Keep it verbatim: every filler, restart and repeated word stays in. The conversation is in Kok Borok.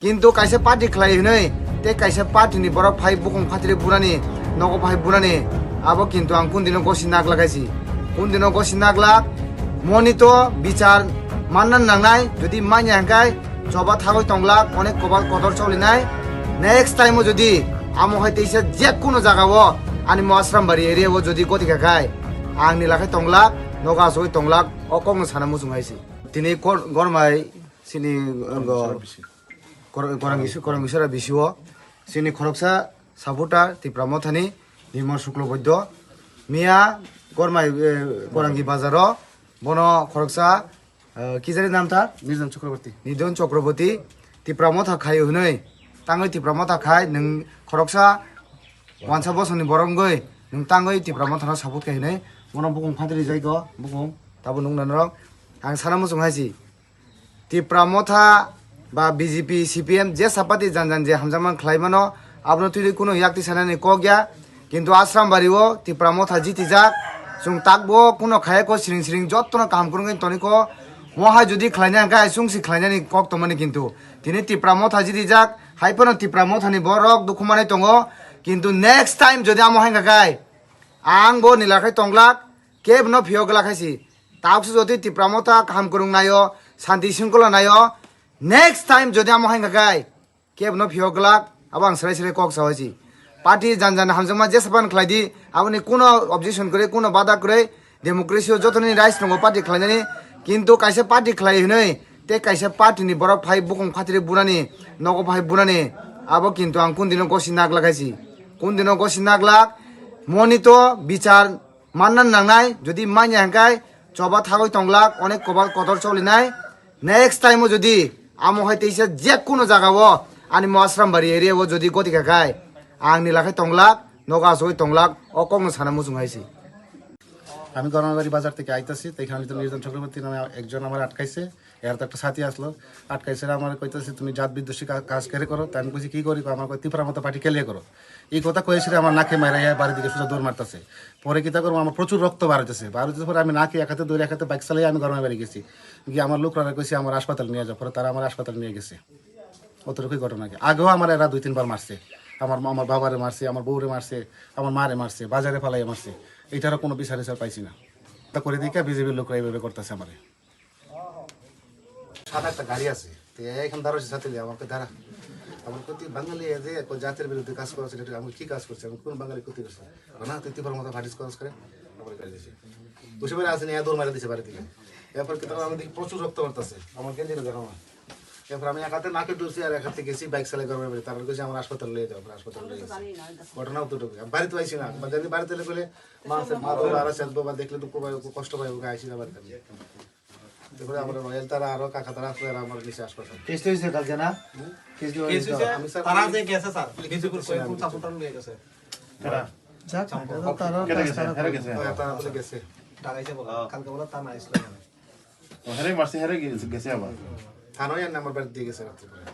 Kintu kaisa party khlai hwnwi tei kaisa party ni borok phai bukung phatri bunani nogo phai bunani abo kintu ang kundino gosi naglak hai si. Kundino gosi naglak moni to bichar manna nangnai, jodi manya hwnkhe choba thagwi tonglak onek kobal kotor cholinai. Next time o jodi amo hai teisa je kuno jaga o ani mo Asrambari area o jodi goti kha khai ang ni lakhai tonglak nogo asugwi tonglak o kokno sana muchung hai si. Tini kor-, gormai sini, uh, go-, Kor-, Korang Iswar, Korang Iswara bisio chini khoroksa supporter Tipra Mothani Nirmal Shukla Boiddo miya Kormai, eh, Korangi bazaro bono khoroksa, eh, kijari nam ta? Nirjan Chakraborty. Nirjan Chakraborty Tipra Motha khai hwnwi tangwi Tipra Motha khai nwng khoroksa wansa bosongni borok wngwi nwng tangwi Tipra Mothano support khai hwnwi bono bukung phatri jaigo bukung tabo nukna norok ang sana muchung hai si. Tipra Motha ba B J P, C P M jesa party jan jan je hamjakma khlai mano, abono twi kuno yakti sanani kok ya. Kintu Asrambari o Tipra Motha jitijak, chwng takbo kuno khaya ko siring siring jottono kaham kwrwngwi toni ko. Mo hai jodi khlaina hwnkhe hai chwngsi khlainani kok tongmani kintu. Tini Tipra Motha jitijak, hai phano Tipra Mothani borok dukhu manai tongo. Kintu next time jodi amo hai hwnkha khai, ang bo nila khai tonglak, kebno phiyok glak hai si. Taukse jodi Tipra Motha kaham kwrwng naio, santi singkolo naio, next time jodi amo hai hwnkha khai kebno phiyok glak, abo ang serai serai kok sawi si. Party jan jan hamjakma jesa pan khlai di, aboni kuno objection kwrwi, kuno bada kwrwi, democracy o jotoni rights tongo party khlainani, kintu kaisa party khlai hwnwi tei kaisa party ni borok phai bukung phatri bunani nogo phai bunani abo kintu ang kundino gosi naglak hai si. Kundino gosi naglak moni to bichar manna nangnai, jodi manya hwnkhe choba thagwi tonglak onek kobal kotor cholinai. Next time o jodi amo hai teisa je kuno jaga o ani mo Asrambari area o jodi goti kha khai ang ni lakhai tonglak nogo asugwi tonglak o kokno sana muchung hai si. আমি গরমাবাড়ি বাজার থেকে আইতাছি, তো এখানে তো নির্জন চক্রবর্তী নামে একজন আমার আটকাইছে, এর তো একটা সাথী আসলো, আটকাইছে, আমার কইতাছে, "তুমি জাত বিদ্বেষী কা-, কাজ কেরে করো?" তো আমি কইছি, "কি করি?" কয়, "আমার কয়, তিপ্রা মতো পার্টি কেলিয়ে করো।" এই কথা কয়েছে, আমার নাকে মাইরা ইয়া বাড়ির দিকে সোজা দৌড় মারতাছে। পরে কিতা করবো, আমার প্রচুর রক্ত বার হইতেছে, বার হইতেছে পরে আমি নাকে এক হাতে ধরে, এক হাতে বাইক চালিয়ে আমি গরমাবাড়ি গেছি। গিয়ে আমার লোকরা কইছি, "আমার হাসপাতাল নিয়ে যাও।" পরে তারা আমার হাসপাতাল নিয়ে গেছে। অতটুকুই ঘটনা কি? আগেও আমার এরা দুই তিনবার মারছে। আমার, আমার বাবারে মারছে, আমার বউরে মারছে, আমার মারে মারছে, বাজারে ফালাইয়া মারছে। এইটারও কোনো বিচার আচার পাইছি না। তা করে দেখে বিজেপির লোকরা এইভাবে করতেছে আমারে। সাদা একটা গাড়ি আছে। তো এখানে দাঁড়াচ্ছে সাথে নিয়ে আমাকে দাঁড়া। আমার প্রতি বাঙালি এ যে এক জাতির বিরুদ্ধে কাজ করেছে, এটা আমি কি কাজ করছি? আমি কোন বাঙালি ক্ষতি করছি? না, তুই তিপ্রার মতো ফাটিস করেছ করে। আমার গাড়ি দিছে। তো সেবারে আছে নিয়ে দৌড় মারা দিছে বাড়ি থেকে। এরপর কি তারা আমাদের প্রচুর রক্ত পড়তেছে। আমার গেঞ্জিটা দেখো না। এরপর আমি এক হাতে নাকে ধরছি আর এক হাতে গেছি বাইক চালাই গরমে বেড়ে। তারা কইছে আমার হাসপাতাল নিয়ে যাও, আমরা হাসপাতাল নিয়ে গেছি। ঘটনা অতটুকু। আমি বাড়িতে আইছি না। বা যদি বাড়িতে এলে কইলে মা আছে, মা বাবা আর আছে, বাবা দেখলে দুঃখ পাইবো, কষ্ট পাইবো, আইছি না বাড়িতে। এরপরে আমার রয়্যাল তারা আরো কাকা তারা আসলে এরা আমার নিচে হাসপাতাল। কেস তো হয়েছে কালকে না? হুম? কেস তো কেস হয়েছে। হয়েছে, আমি স্যার তারা যে গেছে স্যার, বিজেপির কয়েক ফুল সাপোর্টার নিয়ে গেছে। তারা? যাক, এটা তো তারা কেটে গেছে, তারা হেরে গেছে। হ্যাঁ, তারা বলে গেছে। ডাকাইছে বলে, কালকে বলে তা না আসলে মানে। ও, হেরে মারছে, হেরে গেছে, গেছে আবার। থানায় আর নাম্বার বাড়ি দিয়ে গেছে রাত্রে করে।